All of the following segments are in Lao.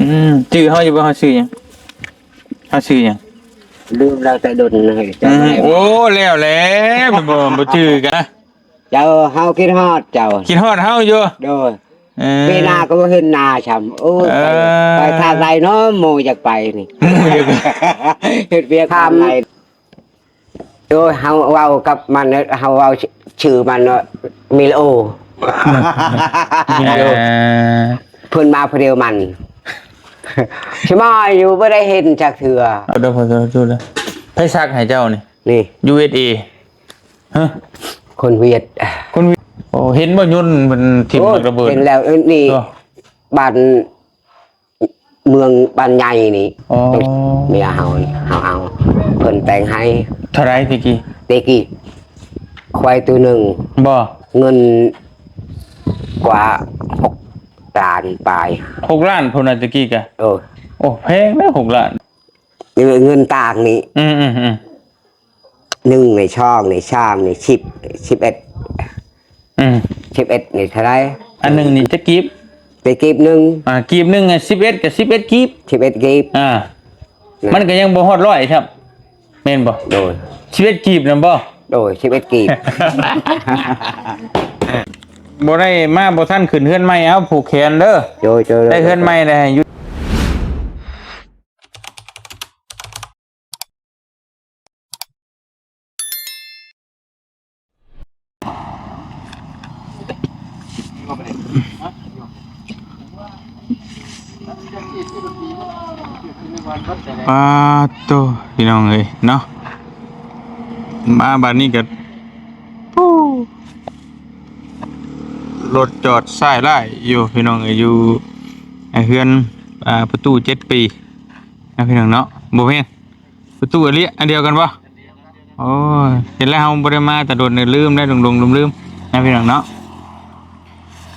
ອືມ ຈື່ເຮົາຢູ່ບໍ່? ເຮົາຊື່ຫຍັງ? ເຮົາຊື່ຫຍັງ? ລືມແລ້ວ ແຕ່ດົນເລີຍ. ອືມ ຈຳບໍ່ໄດ້. ໂອ້ ແລ້ວແຫຼະ ບໍ່ ບໍ່ຈື່ກັນນະ. ເຈົ້າ ເຮົາຄິດຮອດເຈົ້າ. ຄິດຮອດເຮົາຢູ່? ໂດຍ. ເອີ ປີໜ້າກໍບໍ່ເຫັນໜ້າຊ້ຳ. ໂອ້ຍ ເອີ ໄປ ໄປທາງໃດເນາະ ໝູ່ຢາກໄປນີ້? ໝູ່ຢາກ ເຮັດວຽກທາງໃດ? ໂດຍ ເຮົາເວົ້າກັບມັນ ເຮົາເວົ້າ ຊື່ມັນວ່າ ມິລໂອ. ເອີ ເພິ່ນມາຜູ້ດຽວມັນ ສະມາຍຢູ່ ບໍ່ໄດ້ເຫັນຈັກເທື່ອ. ເດີ ຂໍໂທດເດີ ໃຜສັກໃຫ້ເຈົ້ານີ້? ນີ້ ຢູເອສເອ ຮະ? ຄົນຫວຽດ ຄົນຫວຽດ. ໂອ້ ເຫັນບໍ່? ຍົນເພິ່ນຖິ້ມ ໂອ້ ບັກລະເບີດ ເຫັນແລ້ວ. ເອີ ນີ້ ໂອ້ ບ້ານ ເມືອງບ້ານໃຫຍ່ນີ້. ອໍ ເມຍເຮົາ ເຮົາເອົາ ເພິ່ນແຕ່ງໃຫ້. ເທົ່າໃດແຕ່ກີ້? ແຕ່ກີ້ ຄວາຍໂຕໜຶ່ງ ບໍ່ ເງິນກວ່າຫົກລ້ານປາຍ. ຫົກລ້ານພຸ້ນນະ ແຕ່ກີ້ກະ. ໂອ້ ໂອ້ ແພງເດ້ ຫົກລ້ານ. ເງິນຕ່າງນີ້ ອືມໆໆ ໜຶ່ງໃນສອງໃນສາມໃນສິບ ສິບເອັດ. ອືມ ສິບເອັດນີ້ເທົ່າໃດ? ອັນໜຶ່ງນີ້ຈັກກີບ? ໄປກີບໜຶ່ງ ອ່າ ກີບໜຶ່ງ ສິບເອັດ ກໍສິບເອັດກີບ. ສິບເອັດກີບ ອ່າ ນັ້ນ ມັນກໍຍັງບໍ່ຮອດຮ້ອຍຊ້ຳ ແມ່ນບໍ່? ໂດຍ. ສິບເອັດກີບນຳບໍ່? ໂດຍ ສິບເອັດກີບ. ບໍ່ໄດ້ມາ ບໍ່ທັນຂຶ້ນເຮືອນໃໝ່ ເອົາ ຜູກແຂນເດີ. ໂດຍໆໆ. ໄດ້ເຮືອນໃໝ່ແລ້ວ ໃຫ້ຢູ່. ປາດໂທ້ ພີ່ນ້ອງເອີຍເນາະ ມາບາດນີ້ກໍ ໂອ້ ລົດຈອດຊ້າຍຫຼາຍຢູ່ ພີ່ນ້ອງເອີຍ ຢູ່ເຮືອນ ອ່າ ປະຕູເຈັດປີນະ ພີ່ນ້ອງເນາະ. ບໍ່ແມ່ນ ປະຕູອາລີ ອັນດຽວກັນບໍ່? ໂອ້ຍ ເຫັນແລ້ວເຮົາບໍ່ໄດ້ມາແຕ່ດົນ ລືມໄດ້ ຫຼົງໆລືມໆນະ ພີ່ນ້ອງເນາະ.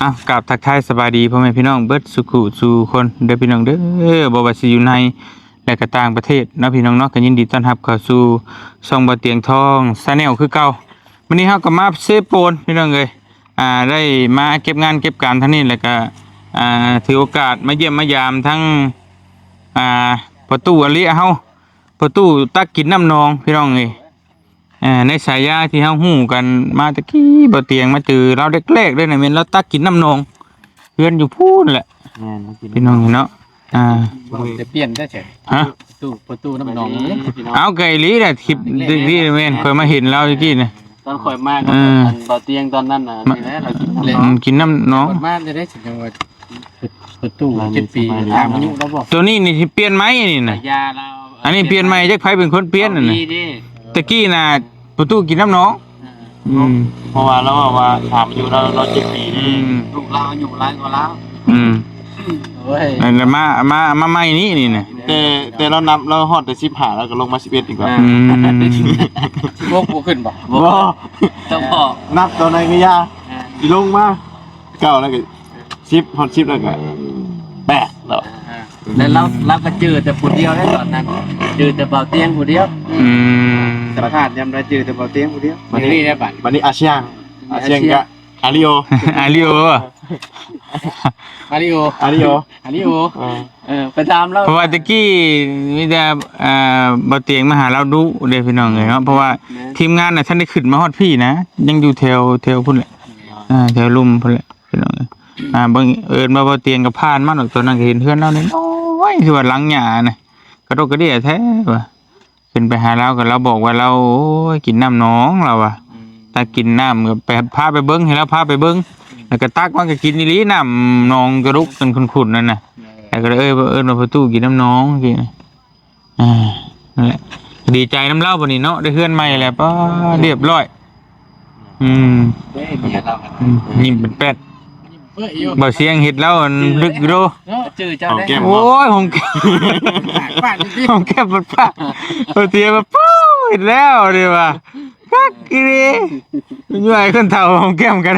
ອ່ະ ກາບທັກທາຍສະບາຍດີພໍ່ແມ່ພີ່ນ້ອງເບິດສູ່ຜູ້ສູ່ຄົນເດີ ພີ່ນ້ອງເດີ ບໍ່ວ່າຊິຢູ່ໃນ ແລະ ກໍຕ່າງປະເທດເນາະ ພີ່ນ້ອງເນາະ. ກໍຍິນດີຕ້ອນຮັບເຂົ້າສູ່ຊ່ອງບ່າວຕຽງທອງ Channel ຄືເກົ່າ. ມື້ນີ້ເຮົາກໍມາເຊໂປນ ພີ່ນ້ອງເອີຍ ອ່າ ໄດ້ມາເກັບງານເກັບການທາງນີ້ ແລ້ວກໍ ອ່າ ຖືໂອກາດມາຢ້ຽມມາຢາມທັງ ອ່າ ປະຕູອາລີເຮົາ ປະຕູຕັກກິນນ້ຳໜອງ ພີ່ນ້ອງເອີຍ. ອ່າ ໃນສາຍາທີ່ເຮົາຮູ້ກັນມາແຕ່ກີ້ ບ່າວຕຽງມາເຈີລາວແລກໆເດ້ນະ ແມ່ນລາວຕັກກິນນ້ຳໜອງ ເຮືອນຢູ່ພຸ້ນແຫຼະ ແມ່ນ ພີ່ນ້ອງເນາະ. ອ່າ ຈະປ່ຽນໄດ້ໃສ? ຮະ? ປະຕູ ປະຕູນ້ຳໜອງ. ເອົາ ກໍອີ່ຫຼີແຫຼະ ຄລິບນີ້ແມ່ນຂ້ອຍມາເຫັນລາວຕະກີ້ນະ ຕອນຂ້ອຍມາກັບ ເອີ ອັນບ່າວຕຽງຕອນນັ້ນນະ ມາ ນີ້ແຫຼະ ລາວກິນນ້ຳ ອືມ ກິນນ້ຳໜອງ. ມາຈະໄດ້ ປະຕູເຈັດປີ ຖາມອາຍຸລາວບໍ່? ໂຕນີ້ນີ້ຊິປ່ຽນໃໝ່ນີ້ນະ ສາຍາລາວ. ອັນນີ້ປ່ຽນໃໝ່ ຈັກໃຜເປັນຄົນປ່ຽນນັ້ນນະ. ຕະກີ້ນະ ປະຕູກິນນ້ຳໜອງ. ເອີ ອືມ ເພາະວ່າລາວເວົ້າວ່າຖາມອາຍຸລາວ ລາວເຈັດປີ. ອືມ ລູກລາວອາຍຸຫຼາຍກວ່າລາວ. ອືມ ໂອ້ຍ ອັນນັ້ນມາ ມາ ມາໃໝ່ນີ້ນີ້ນະ ແຕ່ ແຕ່ລາວນັບ ລາວຮອດແຕ່ສິບຫ້າ ລາວກໍລົງມາສິບເອັດອີກແລ້ວ. ອືມ ສິບຫົກບໍ່ຂຶ້ນບໍ່? ບໍ່ ຕ້ອງພໍ ນັບຕອນໃດກໍຢ່າ ເອີ ຊິລົງມາ ເກົ້າແລ້ວກໍສິບ ຮອດສິບແລ້ວກໍແປດແລ້ວ. ອ່າ ແລ້ວລາວ ລາວກໍເຈີແຕ່ຜູ້ດຽວເດ້ຕອນນັ້ນ ເຈີແຕ່ບ່າວຕຽງຜູ້ດຽວ. ອືມ ສຳພາດຍາມໃດເຈີແຕ່ບ່າວຕຽງຜູ້ດຽວ. ບັດນີ້ ບັດນີ້ອາຊຽງ ອາຊຽງກະ ອາລິໂອ ອາລິໂອ ອາລິໂອ ອາລິໂອ ເອີ ເອີ ໄປຖາມລາວ ເພາະວ່າແຕ່ກີ້ມີແຕ່ ອ່າ ບ່າວຕຽງມາຫາລາວດຸເດ້ພີ່ນ້ອງເອີຍເນາະ ເພາະວ່າ ແມ່ນ ທີມງານນະ ທັນໄດ້ຂຶ້ນມາຮອດພີ້ນະ ຍັງຢູ່ແຖວ ແຖວພຸ້ນແຫຼະ ອ່າ ແຖວລຸ່ມພຸ້ນແຫຼະ. ພີ່ນ້ອງເອີຍ ອ່າ ບັງເອີນວ່າບໍ່ຕຽງກໍຜ່ານມາດອກ ຕອນນັ້ນກໍເຫັນເຮືອນລາວນ້ອຍໆ ຄືວ່າຫຼັງຫຍ້ານະ ກະດົກກະເດຍແທ້ວ່າ. ຂຶ້ນໄປຫາລາວກໍລາວບອກວ່າລາວ ໂອ້ຍ ກິນນ້ຳໜອງ ລາວວ່າ ອືມ ຖ້າກິນນ້ຳກໍໄປ ພາໄປເບິ່ງ ໃຫ້ລາວພາໄປເບິ່ງ ອືມ ແລ້ວກໍຕັກມາກໍກິນອີ່ຫຼີ ນ້ຳໜອງກະດຸກກັນຂຸ້ນໆນັ້ນນະ ເອີ ແລ້ວກໍເອີ້ນ ເອີ້ນວ່າພໍ່ຕູ້ກິນນ້ຳໜອງ ອ່າ ນັ້ນແຫຼະ ດີໃຈນຳລາວບັດນີ້ເນາະ ໄດ້ເຮືອນໃໝ່ແລ້ວ ປ້າ ລຽບລ້ອຍ. ອືມ ເອີຍ ເມຍລາວ ອືມ ຍິ້ມເປັນແປ້ນ ເບິ່ງຢູ່ ບໍ່ສຽງເຮັດລາວອັນລຶກຢູ່ໂດ ເນາະ ຈື່ເຈົ້າໄດ້ ໂອ້ຍ ຫອມແກ້ມ ຫອມແກ້ມປາດ ໂອ້ ເຕຍມາ ປູ້ ເຮັດແລ້ວເດ້ວ່າ ຄັກອີ່ຫຼີ ຢູ່ໃຫ້ຄົນເຖົ້າຫອມແກ້ມກັນ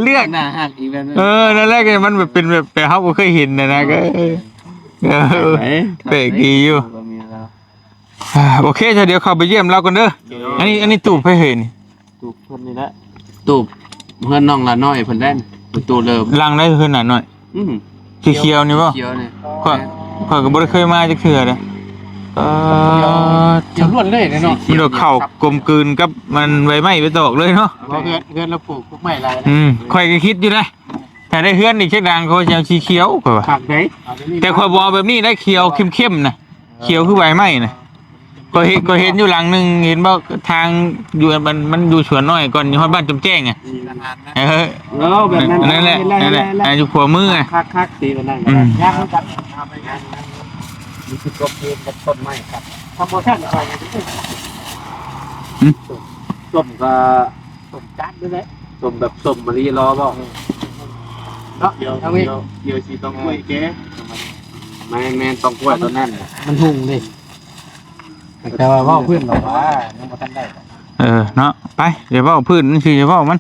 ເລືອກ ໜ້າຮັກອີກແບບໜຶ່ງ ເອີ ນັ້ນແຫຼະ ກໍມັນແບບເປັນແບບ ແບບເຮົາບໍ່ເຄີຍເຫັນນະນະ ກໍ ເອີ ເອີ ແປກດີຢູ່ ບໍ່ມີແລ້ວ ອ່າ ໂອເຄ ຊະ ດຽວເຂົ້າໄປຢ້ຽມລາວກ່ອນເດີ ໂອເຄ ອັນນີ້ ອັນນີ້ຕູບໃຜເຮີ້ນີ້ ຕູບເພິ່ນນີ້ແຫຼະ ຕູບເຮືອນນ້ອງຫຼ້ານ້ອຍເພິ່ນແຫຼະ ຕູບເລີມ ຫຼັງໃດເຮືອນຫຼ້ານ້ອຍ ອືມ ຂຽວໆນີ້ບໍ່? ຂຽວນີ້ ຂ້ອຍ ຂ້ອຍກໍບໍ່ໄດ້ເຄີຍມາຈັກເທື່ອເດ້. ເອີ ຂຽວລ້ວນເລີຍເນາະ. ມັນກໍເຂົ້າກົມກືນກັບມັນໃບໄມ້ໃບຕອກເລີຍເນາະ. ເພາະເຮືອນ ເຮືອນລາວປູກພວກໄມ້ຫຼາຍນະ. ອືມ ຂ້ອຍກໍຄິດຢູ່ນະ ຖ້າໄດ້ເຮືອນອີກຈັກຫຼັງ ຂ້ອຍຊິເອົາສີຂຽວ ຂ້ອຍວ່າ. ຄັກເດ້. ແຕ່ຂ້ອຍບໍ່ເອົາແບບນີ້ນະ ຂຽວເຂັ້ມໆນະ. ຂຽວຄືໃບໄມ້ນະ. ຂ້ອຍເຫັນ ຂ້ອຍເຫັນຢູ່ຫຼັງໜຶ່ງ ເຫັນບໍ່ ທາງຢູ່ ມັນ ມັນຢູ່ສວນນ້ອຍ ກ່ອນຮອດບ້ານຈຳແຈ້ງອະ. ເອີ ເອີ ແບບນັ້ນ ນັ້ນແຫຼະ ນັ້ນແຫຼະ ຢູ່ຂວາມືອະ. ຄັກໆ ສີມັນນັ້ນ. ອືມ ງາມຄືກັນ. ນີ້ຄືກົບເກນກັບຕົ້ນໄມ້ຄັບ ທຳມະຊາດ. ອືມ ສົ້ມກໍ ສົ້ມຈັດນີ້ແຫຼະ ສົ້ມແບບສົ້ມມະລີລໍບໍ່ເນາະ. ດຽວ ດຽວຊິຕ້ອງກ້ວຍແກ. ແມ່ນໆ ຕ້ອງກ້ວຍຕົວນັ້ນ ມັນຫຸ່ງເດ້. ແຕ່ວ່າເວົ້າພື້ນດອກວ່າຍັງບໍ່ທັນໄດ້. ເອີ ເນາະ ໄປ ດຽວເວົ້າພື້ນມັນຊິເວົ້າມັນ.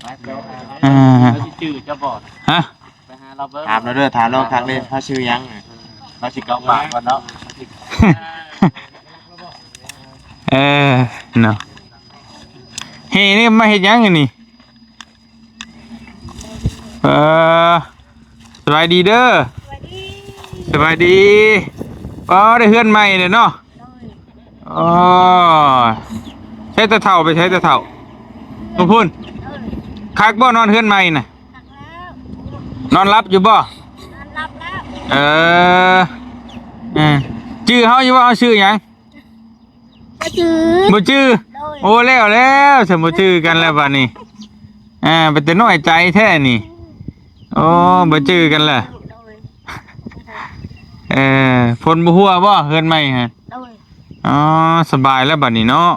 ເອີ ລາວຊິຈື່ເຈົ້າບໍ່? ຮະ? ໄປຫາລາວເບິ່ງ ຖາມລາວເດີ ຖາມລາວຄັກເລີຍ ເຮົາຊື່ຫຍັງ? ລາວຊິເກົາປາກກ່ອນເນາະ. ເອີ ເນາະ ເຮນີ້ມາເຮັດຫຍັງອັນນີ້? ເອີ ສະບາຍດີເດີ. ສະບາຍດີ. ອໍ ໄດ້ເຮືອນໃໝ່ແລ້ວເນາະ. ອໍ ໃຊ້ຕາເຖົ້າ ໄປໃຊ້ຕາເຖົ້າ. ໂອ້ ພຸ້ນ. ຄັກບໍ່ນອນເຮືອນໃໝ່ນະ? ນອນຫຼັບຢູ່ບໍ່? ເອີ ເອີ ຈື່ເຮົາຢູ່ບໍ່? ເຮົາຊື່ຫຍັງ? ບໍ່ຈື່ ບໍ່ຈື່. ໂອ້ ແລ້ວແລ້ວ ຊັ້ນບໍ່ຈື່ກັນແລ້ວບາດນີ້. ອ່າ ເປັນແຕ່ນ້ອຍໃຈແທ້ນີ້. ໂອ້ ບໍ່ຈື່ກັນແລ້ວ. ເອີ ຝົນບໍ່ຫົວບໍ່ເຮືອນໃໝ່ຫັ້ນ? ອໍ ສະບາຍແລ້ວບາດນີ້ເນາະ.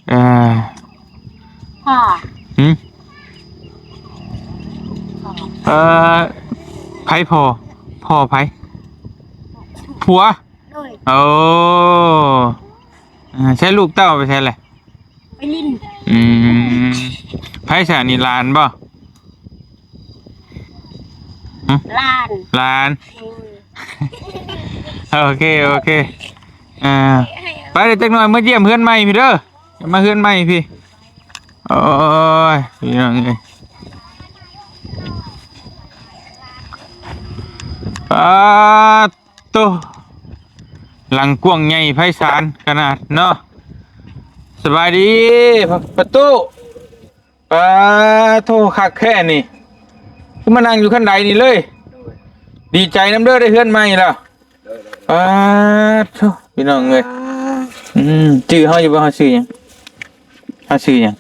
ເອີ ພໍ່ ຫຶ? ເອີ ໃຜພໍ່? ພໍ່ໃຜ? ຜົວ? ໂອ້ ໃຊ້ລູກເຕົ້າໄປໃສລະ? ໄປຫຼິ້ນ. ອືມ ໃຜສະນີ້ ຫຼານບໍ່? ຫຶ? ຫຼານ ຫຼານ. ໂອເຄ ໂອເຄ. ອ່າ ໄປເດີ ຈັກໜ່ອຍມາຢ້ຽມເຮືອນໃໝ່ພີ້ເດີ. ມາເຮືອນໃໝ່ພີ້. ໂອ້ຍ ພີ່ນ້ອງເອີຍ ປາດໂຕ ຫຼັງກວ້າງໃຫຍ່ໄພສານຂະໜາດເນາະ. ສະບາຍດີປະຕູ. ປາໂທ ຄັກແທ້ນີ້ ຄືມານັ່ງຢູ່ຄັນໄດນີ້ເລີຍ. ດີໃຈນຳເດີ ໄດ້ເຮືອນໃໝ່ແລ້ວ. ປາໂທ ພີ່ນ້ອງເອີຍ. ອືມ ຈື່ເຮົາຢູ່ບໍ່? ເຮົາຊື່ຫຍັງ? ເຮົາຊື່ຫຍັງ?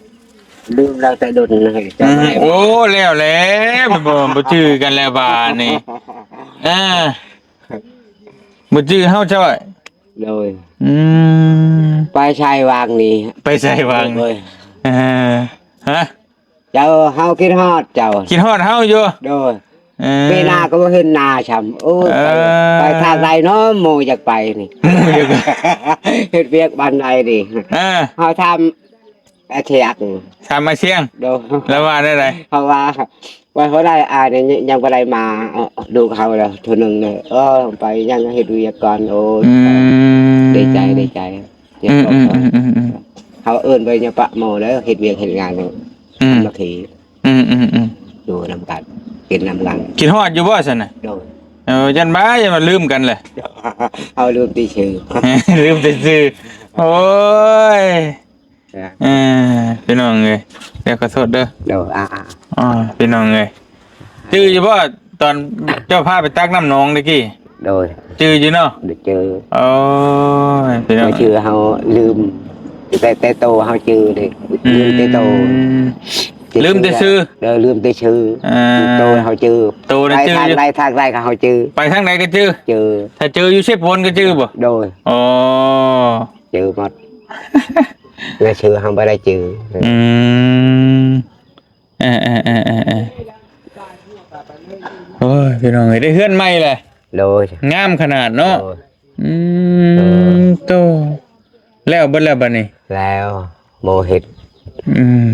ລືມແລ້ວ ແຕ່ດົນເລີຍ. ອືມ ໂອ້ ແລ້ວແຫຼະ ບໍ່ ບໍ່ຈື່ກັນແລ້ວບາດນີ້. ອ່າ ບໍ່ຈື່ເຮົາຈ້ອຍ. ໂດຍ. ອືມ ໄປໃສຫວ່າງນີ້? ໄປໃສຫວ່າງ? ໂດຍ. ເອີ ຮະ? ເຈົ້າ ເຮົາຄິດຮອດເຈົ້າ. ຄິດຮອດເຮົາຢູ່? ໂດຍ. ເອີ ປີໜ້າກໍບໍ່ເຫັນໜ້າຊ້ຳ. ໂອ້ຍ ເອີ ໄປ ໄປທາງໃດເນາະ ໝູ່ຢາກໄປນີ້? ໝູ່ຢາກ ເຮັດວຽກບ້ານໃດນີ້? ເອີ ເຮົາຖາມ ອາຊຽງ ຖາມອາຊຽງ. ໂດຍ. ແລ້ວວ່າແນວໃດ? ເພາະວ່າ ວ່າເຮົາໄດ້ ອ່າ ຍັງ ຍັງບໍ່ໄດ້ມາ ເອີ ດູເຮົາແລ້ວເທື່ອໜຶ່ງເດີ. ເອີ ໄປຍັງເຮັດວຽກກ່ອນ. ໂອ້ຍ ອືມ ດີໃຈ ດີໃຈ. ອືມ ເຮົາເອີ້ນໄປຍາປະໝໍເດີ ເຮັດວຽກເຮັດງານ ອືມ ສາມັກຄີ ອືມ ຢູ່ນຳກັນ ກິນນຳກັນ. ຄິດຮອດຢູ່ບໍ່ຊັ້ນນະ? ໂດຍ. ເອີ ຢ້ານບ້າ ຢ້ານວ່າລືມກັນແຫຼະ. ເຮົາລືມແຕ່ຊື່ ລືມແຕ່ຊື່. ໂອ້ຍ ເອີ ພີ່ນ້ອງເອີຍ ດຽວຂໍໂທດເດີ. ໂດຍ. ອ່າໆ ອໍ ພີ່ນ້ອງເອີຍ ຈື່ຢູ່ບໍ່ ຕອນເຈົ້າພາໄປຕັກນ້ຳໜອງຕະກີ້? ໂດຍ. ຈື່ຢູ່ເນາະ? ໂດຍ ຈື່. ໂອ້ຍ ພີ່ນ້ອງ ຊື່ເຮົາລືມ ແຕ່ ແຕ່ໂຕເຮົາຈື່ເດ້. ອືມ ລືມແຕ່ໂຕ. ລືມແຕ່ຊື່. ເອີ ລືມແຕ່ຊື່. ອ່າ ໂຕເຮົາຈື່. ໂຕນະ ໄປທາງໃດ ທາງໃດກໍເຮົາຈື່. ໄປທາງໃດກໍຈື່. ຈື່. ຖ້າເຈີຢູ່ເຊໂປນກໍຈື່ບໍ່? ໂດຍ. ອໍ ຈື່ໝົດ. ແຕ່ຊື່ເຮົາບໍ່ໄດ້ຈື່. ອືມ ເອີໆໆໆໆ ໂອ້ຍ ພີ່ນ້ອງເອີຍ ໄດ້ເຮືອນໃໝ່ແຫຼະ. ໂດຍ. ງາມຂະໜາດເນາະ. ໂດຍ. ອືມ ເອີ ໂຕ ແລ້ວເບິດແລ້ວບັດນີ້? ແລ້ວ ບໍ່ເຮັດ. ອືມ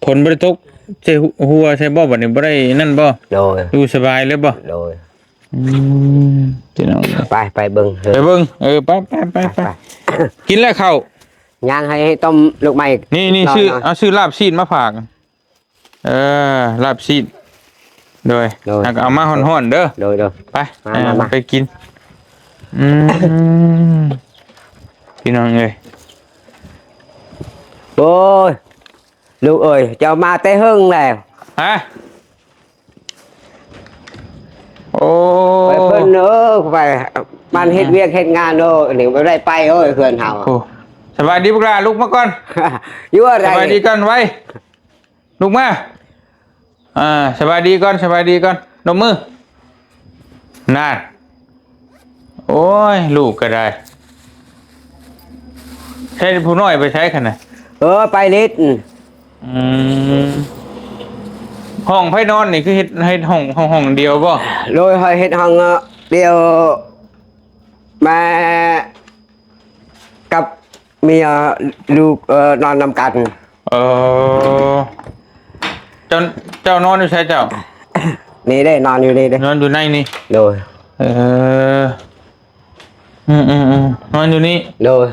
ຝົນບໍ່ໄດ້ຕົກໃສ່ຫົວໃສ່ບໍ່ບັດນີ້? ບໍ່ໄດ້ນັ້ນບໍ່? ໂດຍ. ຢູ່ສະບາຍເລີຍບໍ່? ໂດຍ. ອືມ ພີ່ນ້ອງເອີຍ ໄປ ໄປເບິ່ງ ໄປເບິ່ງ. ເອີ ໄປ ໄປ ໄປ ໄປ ໄປ. ກິນແລ້ວເຂົ້າ? ຍັງ ໃຫ້ ໃຫ້ຕົ້ມລູກໃໝ່. ນີ້ ນີ້ ຊື້ ເອົາ ຊື້ລາບຊີ້ນມາຝາກ. ເອີ ລາບຊີ້ນ ໂດຍ ໂດຍ ແລ້ວກໍເອົາມາຮ້ອນໆເດີ ໂດຍ ໂດຍ ໄປ ມາ ເອີ ມາ ມາ ໄປກິນ ອືມ ພີ່ນ້ອງເອີຍ ໂອ້ຍ ລູກເອີຍ ເຈົ້າມາແຕ່ເຫິງແລ້ວ ຮະ? ໂອ້ ໄປເພິ່ນເອີ ໄປມັນເຮັດວຽກເຮັດງານເອີ ນີ້ບໍ່ໄດ້ໄປເອີ ເພື່ອນເຮົາ ໂອ້ ສະບາຍດີບັກຫຼ້າ ລຸກມາກ່ອນ ຢູ່ອະໄລ ສະບາຍດີກ່ອນ ໄວ ລຸກມາ ອ່າ ສະບາຍດີກ່ອນ ສະບາຍດີກ່ອນ ນົບມື ນັ້ນ ໂອ້ຍ ລູກກໍໄດ້ ໃຊ້ຜູ້ນ້ອຍໄປໃສຂະນະ? ເອີ ໄປຫຼິ້ນ ອືມ ຫ້ອງໃຜນອນນີ້ ຄືເຮັດ ເຮັດຫ້ອງ ຫ້ອງ ຫ້ອງດຽວບໍ່? ໂດຍ ຂ້ອຍເຮັດຫ້ອງດຽວ ແມ່ ກັບເມຍ ລູກ ເອີ ນອນນຳກັນ ເອີ ເຈົ້າ ເຈົ້ານອນຢູ່ໃສເຈົ້າ? ນີ້ເດ້ ນອນຢູ່ນີ້ເດ້ ນອນຢູ່ໃນນີ້ ໂດຍ ເອີ ອືມໆໆ ນອນຢູ່ນີ້ ໂດຍ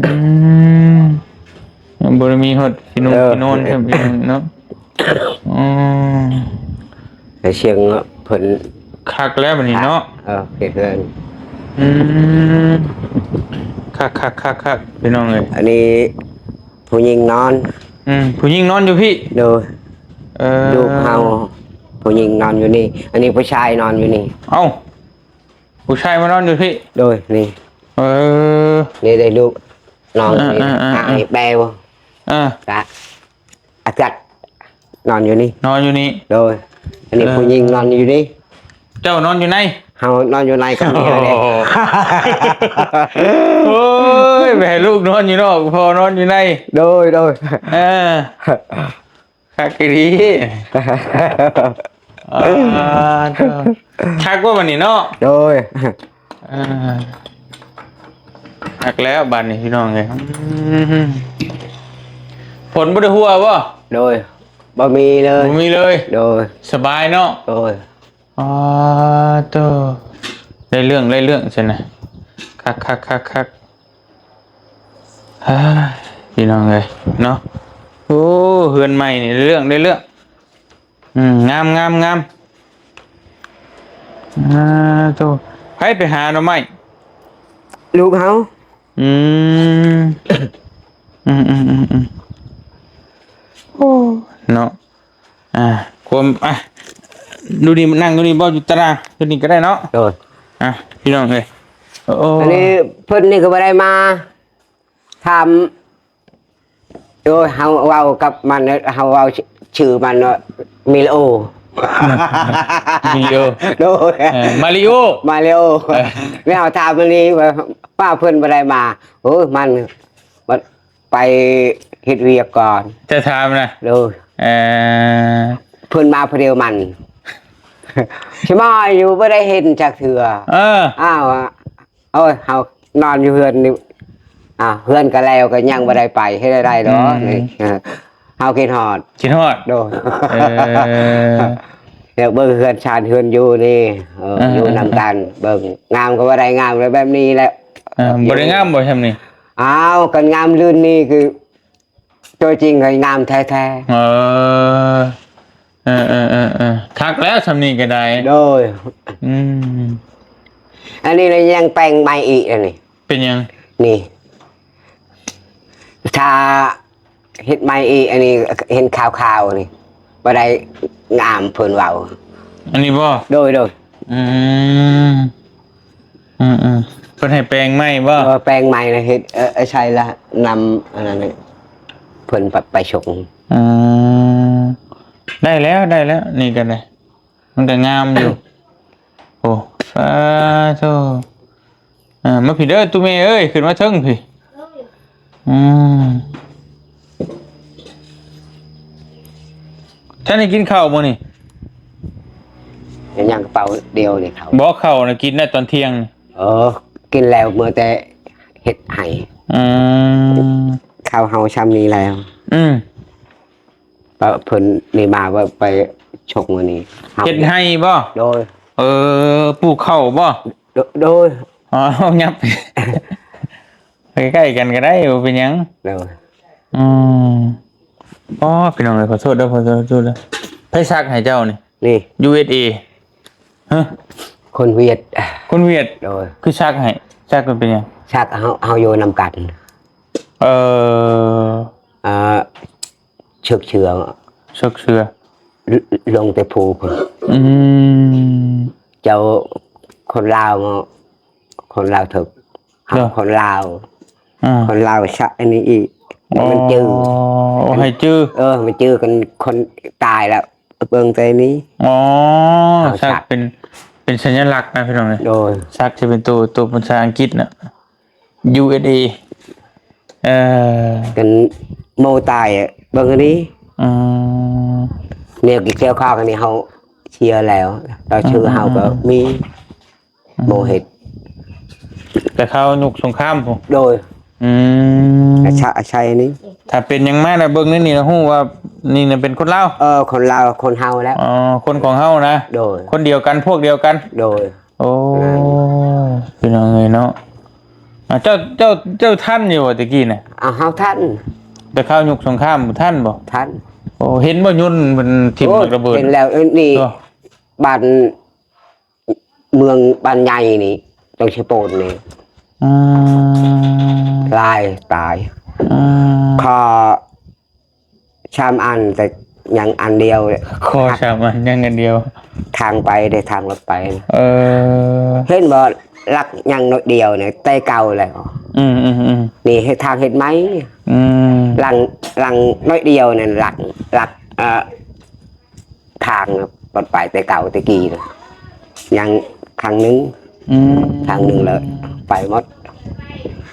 ອືມ ບໍ່ໄດ້ມີຮອດທີ່ນຸ່ງ ເອີ ທີ່ນອນ ເອີ ເນາະ ອືມ ໃຫ້ສຽງເພິ່ນ ຄັກແລ້ວບັດນີ້ເນາະ ເອີ ເຮັດເຮືອນ ອືມ ຄັກໆໆໆ ພີ່ນ້ອງເອີຍ ອັນນີ້ຜູ້ຍິງນອນ ອືມ ຜູ້ຍິງນອນຢູ່ພີ້ ໂດຍ ເອີ ລູກເຮົາ ຜູ້ຍິງນອນຢູ່ນີ້ ອັນນີ້ຜູ້ຊາຍນອນຢູ່ນີ້ ເອົ້າ ຜູ້ຊາຍມານອນຢູ່ພີ້ ໂດຍ ນີ້ ເອີ ນີ້ໄດ້ລູກ ນ້ອງ ເອີ ນີ້ ເອີ ເອີ ອ້າຍແປວ ເອີ ກະ ອາກັດ ນອນຢູ່ນີ້ ນອນຢູ່ນີ້ ໂດຍ ອັນນີ້ ເອີ ຜູ້ຍິງນອນຢູ່ນີ້ ເຈົ້ານອນຢູ່ໃນ ເຮົານອນຢູ່ໃນກັບເມຍເດ້ ໂອ້ຍ ໄປໃຫ້ລູກນອນຢູ່ນອກ ພໍ່ນອນຢູ່ໃນ ໂດຍ ໂດຍ ເອີ ຄັກອີ່ຫຼີ ອ່າ ຄັກບໍ່ບັດນີ້ເນາະ ໂດຍ ອ່າ ຄັກແລ້ວບັດນີ້ພີ່ນ້ອງເອີຍ ອືມ ຝົນບໍ່ໄດ້ຫົວບໍ່? ໂດຍ ບໍ່ມີເລີຍ ບໍ່ມີເລີຍ ໂດຍ ສະບາຍເນາະ ໂດຍ ອໍ ໂຕ ໄດ້ເລື່ອງ ໄດ້ເລື່ອງຊັ້ນນະ ຄັກໆໆໆ ເຮີ້ຍ ພີ່ນ້ອງເອີຍເນາະ ໂອ້ ເຮືອນໃໝ່ນີ້ໄດ້ເລື່ອງ ໄດ້ເລື່ອງ ອືມ ງາມ ງາມ ງາມ ອ່າ ໂຕ ໃຜໄປຫາໜໍ່ໄມ້? ລູກເຮົາ ອືມ ອືມໆໆໆ ໂອ້ ເນາະ ອ່າ ຄວາມ ອ່ະ ຢູ່ນີ້ ນັ່ງຢູ່ນີ້ບໍ່? ຢູ່ຕາລາງ ຢູ່ນີ້ກໍໄດ້ເນາະ ໂດຍ ອ່ະ ພີ່ນ້ອງເອີຍ ໂອ້ ອັນນີ້ເພິ່ນນີ້ກໍບໍ່ໄດ້ມາ ຖາມ ໂອ້ຍ ເຮົາເວົ້າກັບມັນ ເຮົາເວົ້າຊື່ມັນວ່າ ມິລໂອ ມິລໂອ ໂດຍ ເອີ ມາລິໂອ ມາລິໂອ ເອີ ແລ້ວຖາມອັນນີ້ວ່າ ວ່າເພິ່ນບໍ່ໄດ້ມາ ໂອ້ຍ ມັນ ມັນໄປເຮັດວຽກກ່ອນ ຈະຖາມນະ ໂດຍ ເອີ ເພິ່ນມາຜູ້ດຽວມັນ ຊິມາຢູ່ ບໍ່ໄດ້ເຫັນຈັກເທື່ອ ເອີ ອ້າວ ໂອ້ຍ ເຮົານອນຢູ່ເຮືອນນີ້ ອ່າ ເຮືອນກໍແລ້ວ ກໍຍັງບໍ່ໄດ້ໄປ ເຮັດໄດ້ດອກ ອືມ ນີ້ ເອີ ເຮົາຄິດຮອດ ຄິດຮອດ ໂດຍ ເອີ ຢາກເບິ່ງເຮືອນຊານເຮືອນຢູ່ນີ້ ເອີ ເອີ ຢູ່ນຳກັນ ເບິ່ງ ງາມກໍບໍ່ໄດ້ງາມແບບນີ້ແຫຼະ ເອີ ບໍ່ໄດ້ງາມບໍ່ຊ່ຳນີ້? ອ້າວ ຄັນງາມລື່ນນີ້ຄື ຕົວຈິງກໍງາມແທ້ໆ ເອີ ເອີໆໆໆ ຄັກແລ້ວຊ່ຳນີ້ກໍໄດ້ ໂດຍ ອືມ ອັນນີ້ລະຍັງແປງໃໝ່ອີກ ອັນນີ້ ເປັນຫຍັງ? ນີ້ ຖ້າເຮັດໃໝ່ອີກ ອັນນີ້ເຫັນຂາວໆ ນີ້ ບໍ່ໄດ້ງາມ ເພິ່ນເວົ້າ ອັນນີ້ບໍ່? ໂດຍໆ ອືມ ອືມໆ ເພິ່ນໃຫ້ແປງໃໝ່ບໍ່? ເອີ ແປງໃໝ່ນະ ເຮັດ ເອີ ໃສ່ລະນຳອັນນັ້ນ ເພິ່ນໄປ ໄປຊົງ ອືມ ໄດ້ແລ້ວ ໄດ້ແລ້ວ ນີ້ກໍໄດ້ ມັນກໍງາມຢູ່ ໂອ້ ສາທຸ ອ່າ ມາພີ້ເດີ ຕູ້ແມ່ເອີຍ ຂຶ້ນມາເທິງພີ້ ອືມ ທ່ານໄດ້ກິນເຂົ້າມື້ນີ້? ຍັງກະເປົາດຽວນີ້ເຂົ້າ ບໍ່ ເຂົ້ານະກິນໄດ້ຕອນທ່ຽງ ເອີ ກິນແລ້ວ ເມື່ອແຕ່ເຮັດໃຫ້ ອືມ ເຂົ້າເຮົາຊ່ຳນີ້ແລ້ວ ອືມ ເພິ່ນນີ້ມາວ່າໄປຊົກມື້ນີ້ ເຮັດໄຮ່ບໍ່? ໂດຍ ເອີ ປູກເຂົ້າບໍ່? ໂດ ໂດຍ ອໍ ຫຍັບ ໃກ້ໆກັນກໍໄດ້ ບໍ່ເປັນຫຍັງ ໂດຍ ອືມ ອໍ ພີ່ນ້ອງເອີຍ ຂໍໂທດເດີ ຂໍໂທດເດີ ໃຜສັກໃຫ້ເຈົ້ານີ້? ນີ້ ຢູເອສເອ ຮະ ຄົນຫວຽດ ຄົນຫວຽດ ໂດຍ ຄືສັກໃຫ້ ສັກມັນເປັນຫຍັງ? ສັກເຮົາ ເຮົາຢູ່ນຳກັນ ເອີ ເອີ ເຊີກເຊື່ອ ເຊີກເຊື່ອ ລ- ລົງແຕ່ພູພຸ້ນ ອືມ ເຈົ້າ ຄົນລາວ ຄົນລາວຖືກ ເນາະ ຄົນລາວ ອ່າ ຄົນລາວຊະອັນນີ້ອີກ ອໍ ມັນຈື່ ອໍ ໃຫ້ຈື່ ເອີ ມັນຈື່ກັນ ຄົນຕາຍແລ້ວ ເບິ່ງແຕ່ນີ້ ອໍ ເອົາສັກ ສັກເປັນ ເປັນສັນຍະລັກນະພີ່ນ້ອງເອີຍ ໂດຍ ສັກຈະເປັນໂຕ ໂຕເປັນພາສາອັງກິດນະ ຢູເອສເອ ເອີ ກັນໂມຕາຍ ເບິ່ງອັນນີ້ ອືມ ແນວກິນແຊວຄາກອັນນີ້ເຮົາເສຍແລ້ວ ແລ້ວຊື່ເຮົາກໍ ອືມ ມີ ອືມ ໂມເຮັດ ແຕ່ຄາວຍຸກສົງຄາມພຸ້ນ ໂດຍ ອືມ ອາຊະ ອາໄຊນີ້ ຖ້າເປັນຫຍັງມານະ ເບິ່ງໃນນີ້ນະ ຮູ້ວ່ານີ້ນະເປັນຄົນລາວ ເອີ ຄົນລາວ ຄົນເຮົາແລ້ວ ອໍ ຄົນຂອງເຮົານະ ໂດຍ ຄົນດຽວກັນ ພວກດຽວກັນ ໂດຍ ໂອ້ ນັ້ນ ພີ່ນ້ອງເອີຍເນາະ ອ່າ ເຈົ້າ ເຈົ້າ ເຈົ້າທັນຢູ່ບໍ່ແຕ່ກີ້ນະ? ອ້າວ ເຮົາທັນ ແຕ່ຄາວຍຸກສົງຄາມທັນບໍ່? ທັນ ໂອ້ ເຫັນບໍ່ຍົນເພິ່ນຖິ້ມ ໂອ້ ບັກລະເບີດ ເຫັນແລ້ວ ເອີ ນີ້ ໂອ້ ບ້ານ ເມືອງບ້ານໃຫຍ່ນີ້ ຈັ່ງຊິໂປນນີ້ ອືມ ຫຼາຍຕາຍ ອືມ ຂໍສາມອັນ ແຕ່ຍັງອັນດຽວ ຂໍສາມອັນ ຍັງອັນດຽວ ທາງໄປເດ້ ທາງລົດໄປ ເອີ ເຫັນບໍ່ ຫຼັກຍັງໜ້ອຍດຽວນີ້ ແຕ່ເກົ່າແລ້ວ ອືມໆໆ ນີ້ເຮັດທາງເຮັດໃໝ່ ອືມ ຫຼັງ ຫຼັງໜ້ອຍດຽວນັ້ນ ຫຼັກ ຫຼັກ ເອີ ທາງລົດໄປແຕ່ເກົ່າແຕ່ກີ້ນະ ຍັງທາງໜຶ່ງ ອືມ ທາງໜຶ່ງແລ້ວໄປໝົດ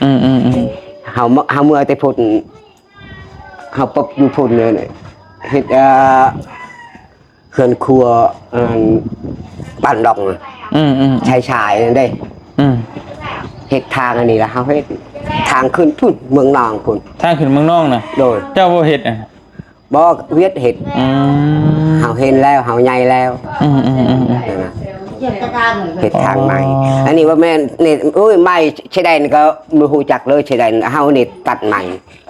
ອືມໆໆ ເຮົາ ເຮົາເມືອແຕ່ພຸ້ນ ເຮົາປົບຢູ່ພຸ້ນເລີຍ ເຮັດ ເອີ ເຮືອນຄົວ ອັນ ບ້ານດອກ ອືມໆ ຊາຍໆ ນັ້ນເດ້ ອືມ ເຮັດທາງອັນນີ້ລະ ເຮົາເຮັດທາງຂຶ້ນພຸ້ນ ເມືອງນອງພຸ້ນ ທາງຂຶ້ນເມືອງນອງນະ ໂດຍ ເຈົ້າບໍ່ເຮັດອະ? ບໍ່ ຫວຽດເຮັດ ອືມ ເຮົາເຫັນແລ້ວ ເຮົາໃຫຍ່ແລ້ວ ອືມໆໆໆ ເຮັດທາງໃໝ່ ອໍ ອັນນີ້ບໍ່ແມ່ນນີ້ ໂອ້ຍ ໄມ້ຊາຍແດນກໍບໍ່ຮູ້ຈັກເລີຍ ຊາຍແດນ ເຮົານີ້ຕັດໃໝ່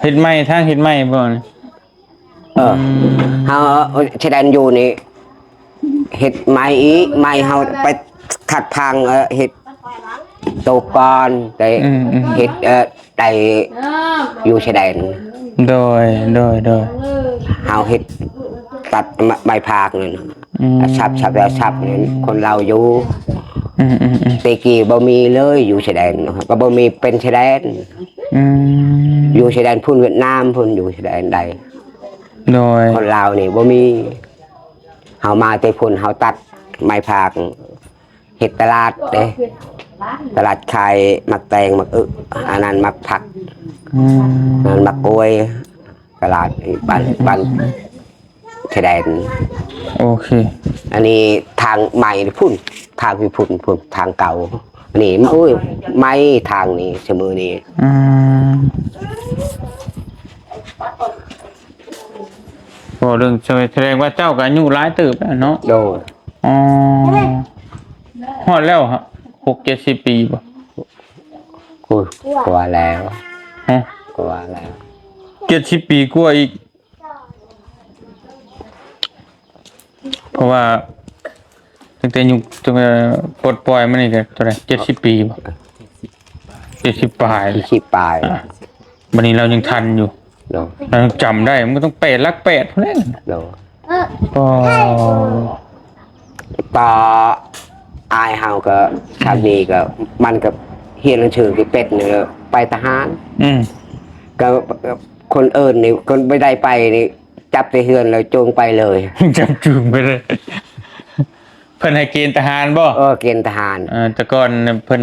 ເຮັດໃໝ່ ທາງເຮັດໃໝ່ບໍ່ນີ້? ເອີ ອືມ ເຮົາຊາຍແດນຢູ່ນີ້ ເຮັດໃໝ່ອີກ ໃໝ່ເຮົາໄປຂັດພັງ ເອີ ເຮັດໂຕກອນ ໄດ້ ອືມໆ ເຮັດ ເອີ ໄດ້ຢູ່ຊາຍແດນ ໂດຍ ໂດຍ ໂດຍ ເຮົາເຮັດຕັດ ໃບ ໃບພາກນັ້ນ ອືມ ສັບ ສັບ ສັບນັ້ນ ຄົນລາວຢູ່ ອືມໆໆ ແຕ່ກີ້ບໍ່ມີເລີຍ ຢູ່ຊາຍແດນ ກໍບໍ່ມີເປັນຊາຍແດນ ອືມ ຢູ່ຊາຍແດນພຸ້ນ ຫວຽດນາມພຸ້ນ ຢູ່ຊາຍແດນໃດ ໂດຍ ຄົນລາວນີ້ບໍ່ມີ ເຮົາມາແຕ່ພຸ້ນ ເຮົາຕັດໄມ້ພາກ ເຮັດຕະຫຼາດເດ້ ຕະຫຼາດຂາຍໝາກແຕງ ໝາກອຶ ອັນນັ້ນໝາກຜັກ ອືມ ອັນນັ້ນໝາກກ້ວຍ ຕະຫຼາດບ້ານ ອືມ ບ້ານ ອືມ ຊາຍແດນ ໂອເຄ ອັນນີ້ທາງໃໝ່ພຸ້ນ ທາງຢູ່ພຸ້ນ ພຸ້ນ ທາງເກົ່າ ອັນນີ້ ໂອ້ຍ ໃໝ່ທາງນີ້ ຊະມື້ນີ້ ອືມ ເວົ້າເລື່ອງ ສະແດງວ່າເຈົ້າກໍອາຍຸຫຼາຍເຕີບແລ້ວເນາະ ໂດຍ ອໍ ຮອດແລ້ວ ຫົກເຈັດສິບປີບໍ່? ໂອ້ຍ ກວ່າແລ້ວ ຮະ ກວ່າແລ້ວ ເຈັດສິບປີກວ່າອີກ ເພາະວ່າຕັ້ງແຕ່ຍຸກ ຕັ້ງແຕ່ປົດປ່ອຍມານີ້ກໍເທົ່າໃດ ເຈັດສິບປີບໍ່? ເຈັດສິບປາຍ ເຈັດສິບປາຍ ອ່າ ບັດນີ້ລາວຍັງທັນຢູ່ ໂດຍ ລາວຍັງຈຳໄດ້ ມັນກໍຕ້ອງແປດ ຫຼັກແປດພຸ້ນແຫຼະ ໂດຍ ອໍ ກໍອ້າຍເຮົາກໍ ສາມີກໍ ມັນກໍຮຽນໜັງສືເປັນ ໄປທະຫານ ອືມ ກໍຄົນອື່ນນີ້ ຄົນບໍ່ໄດ້ໄປນີ້ ຈັບແຕ່ເຮືອນແລ້ວຈູງໄປເລີຍ ຈັບຈູງໄປເລີຍ ເພິ່ນໃຫ້ເກນທະຫານບໍ່? ເອີ ເກນທະຫານ ເອີ ແຕ່ກ່ອນເພິ່ນ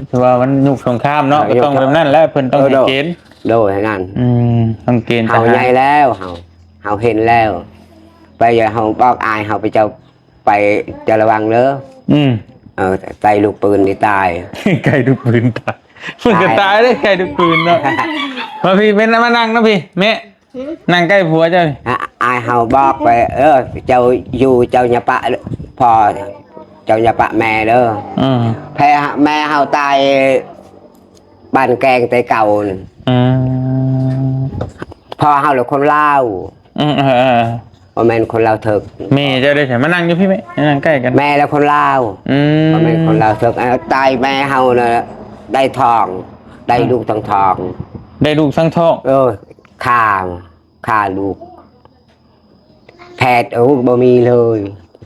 ຖືວ່າມັນຍຸກສົງຄາມເນາະ ເອີ ກໍຕ້ອງ ຍຸກ ແບບນັ້ນແຫຼະ ເພິ່ນຕ້ອງ ເອີ ໃຫ້ເກນ ໂດຍ ໂດຍ ໃຫ້ນັ້ນ ອືມ ຕ້ອງເກນ ເຮົາໃຫຍ່ແລ້ວ ເຮົາ ເຮົາເຫັນແລ້ວ ໄປ ເຮົາບອກອ້າຍເຮົາ ໄປເຈົ້າໄປ ເຈົ້າລະວັງເດີ ອືມ ເອີ ໃກ້ລູກປືນນີ້ຕາຍ ໃກ້ລູກປືນຕາຍ ມັນກໍຕາຍເດ້ ໃກ້ລູກປືນເນາະ ມາພີ່ ແມ່ ມານັ່ງນຳພີ່ ແມ່ ນັ່ງໃກ້ຜົວເຈົ້ານີ້ ອາ ອ້າຍເຮົາບອກໄປ ເອີ ເຈົ້າຢູ່ ເຈົ້າຢ່າປະພໍ່ ເຈົ້າຢ່າປະແມ່ເດີ ອືມ ແມ່ເຮົາຕາຍບ້ານແກງແຕ່ເກົ່າ ອືມ ພໍ່ເຮົາລະຄົນລາວ ອືມ ເອີໆ ບໍ່ແມ່ນຄົນລາວເຖິກ. ແມ່ເຈົ້າໄດ້ໃສ? ມານັ່ງຢູ່ພີ້ແມ່ ມານັ່ງໃກ້ກັນ. ແມ່ລະຄົນລາວ. ອືມ ບໍ່ແມ່ນຄົນລາວເຖິກ. ເອີ ຕາຍແມ່ເຮົານະ ໄດ້ທ້ອງ ໄດ້ ອືມ ລູກທັງທ້ອງ. ໄດ້ລູກທັງທ້ອງ. ເອີ ຂ້າ ຂ້າລູກ ແພດ ໂອ້ ບໍ່ມີເລີຍ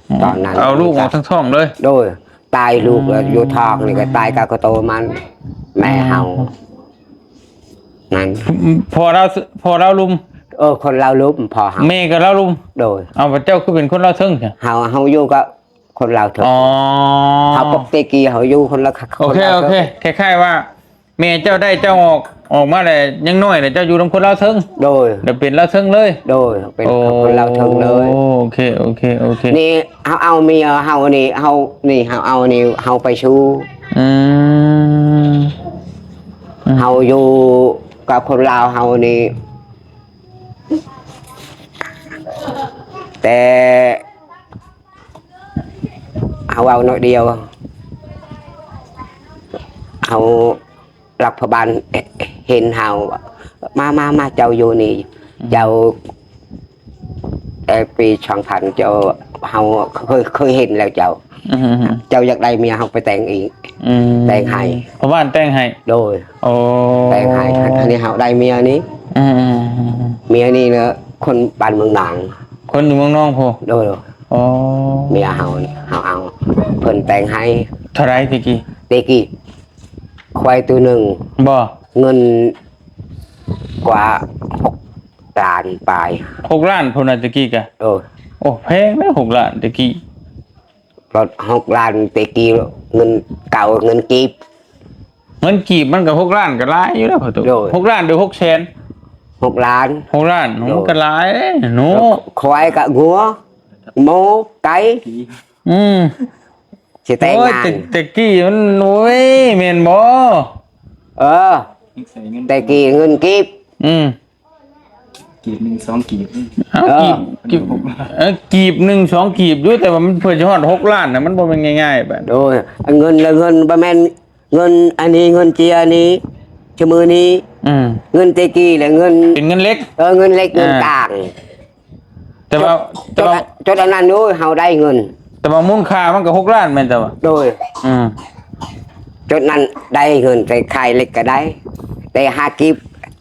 ອືມ ຕອນນັ້ນ. ເອົາລູກອອກທັງທ້ອງເລີຍ? ໂດຍ ຕາຍລູກ ອືມ ຢູ່ທ້ອງນີ້ກໍຕາຍກັບໂຕມັນ ແມ່ເຮົາ ອືມ ນັ້ນ. ພໍ່ລາວ ພໍ່ລາວລຸ່ມ? ເອີ ຄົນລາວລຸ່ມ ພໍ່ເຮົາ. ແມ່ກໍລາວລຸ່ມ? ໂດຍ. ເອົາ ເຈົ້າຄືເປັນຄົນລາວເທິງຊະ? ເຮົາ ເຮົາຢູ່ກັບຄົນລາວເຖິກ. ອໍ ເຮົາປົກແຕ່ກີ້ເຮົາຢູ່ຄົນລາວ ໂອເຄ ຄົນລາວເຖິກ. ໂອເຄ ຄ້າຍໆວ່າ ແມ່ເຈົ້າໄດ້ເຈົ້າອອກ ອອກມາແລ້ວ ຍັງນ້ອຍແລ້ວເຈົ້າຢູ່ນຳຄົນລາວເທິງ? ໂດຍ. ແລ້ວເປັນລາວເທິງເລີຍ? ໂດຍ ເປັນ ໂອ້ ຄົນລາວເທິງເລີຍ. ໂອເຄ ໂອເຄ ໂອເຄ. ນີ້ເຮົາເອົາເມຍເຮົານີ້ ເຮົາ ນີ້ເຮົາເອົານີ້ ເຮົາໄປຊູ. ອືມ ອືມ. ເຮົາຢູ່ກັບຄົນລາວເຮົານີ້ ແຕ່ ເຮົາເວົ້າໜ້ອຍດຽວ ເຮົາ ລັດຖະບານເຫັນເຮົາ ມາ ມາ ມາ ເຈົ້າຢູ່ນີ້ ອືມ ເຈົ້າ ແຕ່ປີສອງພັນ ເຈົ້າ ເຮົາເຄີຍ ເຄີຍເຫັນແລ້ວເຈົ້າ. ອືມ ເຈົ້າຢາກໄດ້ເມຍ ເຮົາໄປແຕ່ງອີກ. ອືມ ແຕ່ງໃຫ້ ພໍ່ບ້ານແຕ່ງໃຫ້? ໂດຍ. ໂອ້ ແຕ່ງໃຫ້ ອັນນີ້ເຮົາໄດ້ເມຍນີ້. ອືມ ເມຍນີ້ນະ ຄົນບ້ານເມືອງນາງ. ຄົນຢູ່ເມືອງນາງພຸ້ນ? ໂດຍ. ອໍ ເມຍເຮົານີ້ ເຮົາເອົາ ເພິ່ນແຕ່ງໃຫ້. ເທົ່າໃດແຕ່ກີ້? ແຕ່ກີ້ ຄວາຍໂຕໜຶ່ງ ບໍ່ ເງິນກວ່າຫົກລ້ານປາຍ. ຫົກລ້ານພຸ້ນນະແຕ່ກີ້ກະ? ເອີ ໂອ້ ແພງເດ້ ຫົກລ້ານແຕ່ກີ້. ລົດຫົກລ້ານແຕ່ກີ້ ເງິນເກົ່າ ເງິນກີບ. ເງິນກີບມັນກໍຫົກລ້ານກໍຫຼາຍຢູ່ແລ້ວພໍ່ຕູ້. ໂດຍ. ຫົກລ້ານຫຼືຫົກແສນ? ຫົກລ້ານ. ຫົກລ້ານ ໂດຍ ມັນກໍຫຼາຍເດ້ເນາະ. ຄວາຍກັບງົວ ໝູ ໄກ່. ອືມ ຊິແຕ່ງງານ. ໂອ້ຍ ແຕ່ ແຕ່ກີ້ມັນ ໂອ້ຍ ແມ່ນບໍ່? ເອີ ແຕ່ກີ້ເງິນກີບ. ອືມ ກີບໜຶ່ງສອງກີບ. ເອົ້າ ເອີ ກີບ ກີບ ເອີ ກີບໜຶ່ງສອງກີບຢູ່ ແຕ່ວ່າມັນເພື່ອຊິຮອດຫົກລ້ານນະ ມັນບໍ່ແມ່ນງ່າຍໆ ບາດ. ໂດຍ ເງິນລະເງິນ ບໍ່ແມ່ນເງິນອັນນີ້ ເງິນເຈຍນີ້ ຊະມື້ນີ້. ອືມ ເງິນແຕ່ກີ້ລະເງິນ ເປັນເງິນເຫຼັກ. ເອີ ເງິນເຫຼັກ ອ່າ ເງິນຕ່າງ. ແຕ່ວ່າ ຈົດ ແຕ່ວ່າ ຈົດ ຈົດອັນນັ້ນ ໂອ້ຍ ເຮົາໄດ້ເງິນ. ແຕ່ວ່າມູນຄ່າມັນກໍຫົກລ້ານແມ່ນແຕ່ວ່າ. ໂດຍ. ອືມ ຈົດນັ້ນໄດ້ເງິນ ໄປຂາຍເຫຼັກກໍໄດ້ ໄດ້ຫ້າກີບ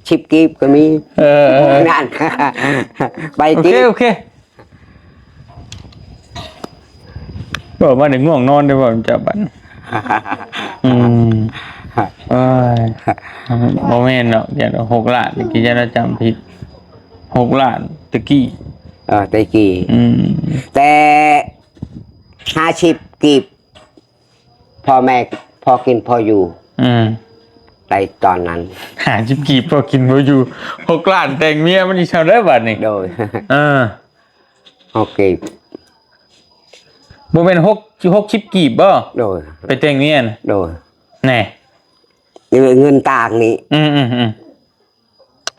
ສິບກີບກໍມີ. ເອີ ນັ້ນ ໄປ ໂອເຄ ກິນ. ໂອເຄ ເວົ້າມາໄດ້ງ່ວງນອນເດ້ ເວົ້ານຳເຈົ້າບັດ. ອືມ ໂອ້ຍ ບໍ່ແມ່ນດອກ ຢ່າ ຫົກລ້ານ ຕະກີ້ເຈົ້າຈຳຜິດ. ຫົກລ້ານຕະກີ້. ເອີ ຕະກີ້. ອືມ ແຕ່ຫ້າສິບກີບ ພໍ່ແມ່ພໍກິນພໍຢູ່. ອືມ ໄດ້ຕອນນັ້ນ ຫ້າສິບກີບພໍກິນພໍຢູ່. ຫົກລ້ານແຕ່ງເມຍ ມັນຊິເທົ່າໃດບາດນີ້? ໂດຍ. ເອີ ຫົກກີບ ບໍ່ແມ່ນຫົກ ຫົກສິບກີບບໍ່? ໂດຍ. ໄປແຕ່ງເມຍນະ? ໂດຍ. ແນ່ ເງິນຕ່າງນີ້. ອືມໆ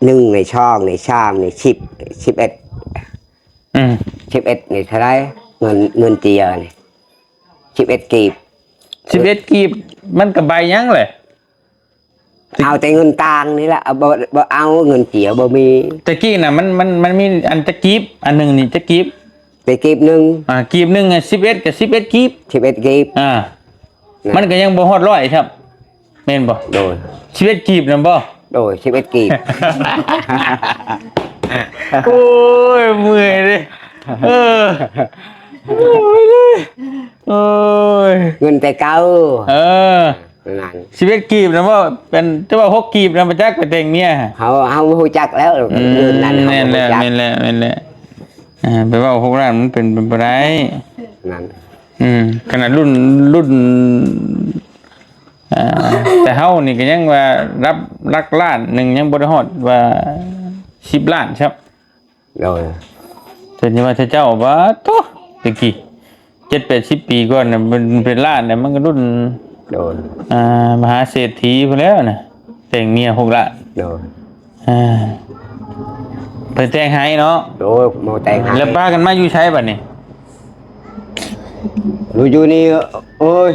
ໆ ໜຶ່ງໃນສອງໃນສາມໃນສິບ ສິບເອັດ. ອືມ ສິບເອັດນີ້ເທົ່າໃດ? ເງິນ ເງິນເຈຍນີ້ ສິບເອັດກີບ. ສິບເອັດກີບ ມັນກໍໃບຫຍັງແຫຼະ? ເອົາແຕ່ເງິນຕ່າງນີ້ລະ ເອົາ ບໍ່ ບໍ່ເອົາເງິນເຈຍ ບໍ່ມີ. ແຕ່ກີ້ນະ ມັນ ມັນ ມັນມີອັນຈັກກີບ ອັນໜຶ່ງນີ້ຈັກກີບ? ແຕ່ກີບໜຶ່ງ. ອ່າ ກີບໜຶ່ງ ສິບເອັດ ກໍສິບເອັດກີບ. ສິບເອັດກີບ. ອ່າ ນັ້ນ ມັນກໍຍັງບໍ່ຮອດຮ້ອຍຊ້ຳ ແມ່ນບໍ່? ໂດຍ. ສິບເອັດກີບນຳບໍ່? ໂດຍ ສິບເອັດກີບ. ໂອ້ຍ ເມື່ອຍເດ້. ເອີ ໂອ້ຍ ໂອ້ຍ ເງິນແຕ່ເກົ່າ. ເອີ ນັ້ນ ສິບເອັດກີບນຳບໍ່? ເປັນ ແຕ່ວ່າຫົກກີບນຳ ບໍ່ຈັກໄປແຕ່ງເມຍ. ເຮົາ ເຮົາຮູ້ຈັກແລ້ວ ອືມ ເລື່ອງນັ້ນ ແມ່ນແຫຼະ ເຮົາຮູ້ຈັກ ແມ່ນແຫຼະ ແມ່ນແຫຼະ. ອ່າ ໄປເວົ້າຫົກລ້ານ ມັນເປັນໄປບໍ່ໄດ້. ນັ້ນ ອືມ ຂະໜາດລຸ້ນ ລຸ້ນ ອ່າ ແຕ່ເຮົານີ້ກໍຍັງວ່າ ລັບຫຼັກລ້ານໜຶ່ງ ຍັງບໍ່ໄດ້ຮອດວ່າສິບລ້ານຊ້ຳ. ໂດຍ. ສ່ວນໃຫຍ່ວ່າເຈົ້າ ບາດໂທ້ ແຕ່ກີ້ ເຈັດແປດສິບປີກ່ອນນະ ມັນເປັນລ້ານນະ ມັນກໍລຸ້ນ ໂດຍ ອ່າ ມະຫາເສດຖີພຸ້ນແລ້ວນະ ແຕ່ງເມຍຫົກລ້ານ. ໂດຍ. ອ່າ ເພິ່ນແຕ່ງໃຫ້ເນາະ. ໂດຍ ໝໍແຕ່ງໃຫ້. ແລ້ວປາກັນມາຢູ່ໃສບັດນີ້? ຢູ່ ຢູ່ນີ້ ໂອ້ຍ